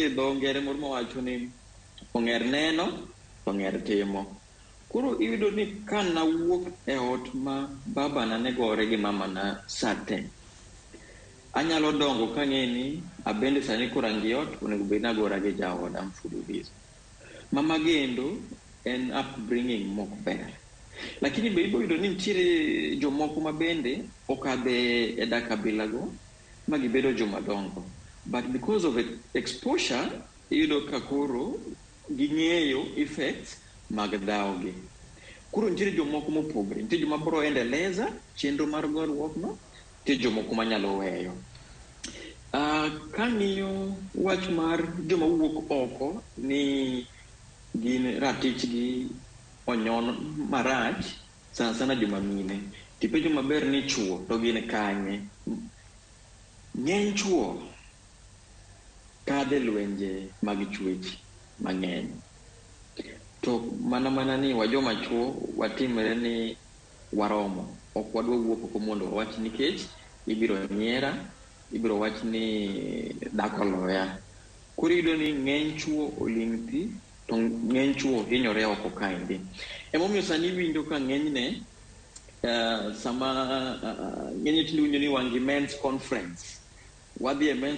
Nitiere dho ngere moro mawacho ni ong'er neno to ong'er timo. Koro iyudo ni ka nawuok e ot ma babana ne gore gi mamana sa te, anyalo dongo kang'e ni abende sani koro an gi ot, onego bed ni agora gi jaoda mfululizo. Mama gendo en upbringing mok ber. Lakini be ibo yudo ni nitiere jomoko ma bende okadhe e dak abilago ma gibedo joma dongo. But because of exposure, iyudo ka koro ging'eyo effects mag dhawo gi. Koro nitiere jomoko mopogre, nitie joma biro endeleza chenro mar goruok no, nitie jomoko manyalo weyo. Kang'iyo wach mar joma wuok oko ni gin ratichgi onyon marach, sana sana joma mine. Tipenjo maber ni chuo to gin kanye? Ng'eny chuo kadhe lwenje mag chwech mang'eny. To mana mana ni wajoma chuo watimre ni waromo. Ok wadwa wuok oko mondo wawach nikech ibiro nyiera, ibiro wach ni dhako loya. Koro iyudo ni ng'eny chuo oling' thi to ng'eny chuo hinyore oko kaendi. Emomiyo sani iwinjo ka ng'enyne sama ng'enyne tinde iwinjo ni wan gi men's conference. Wadhi e men's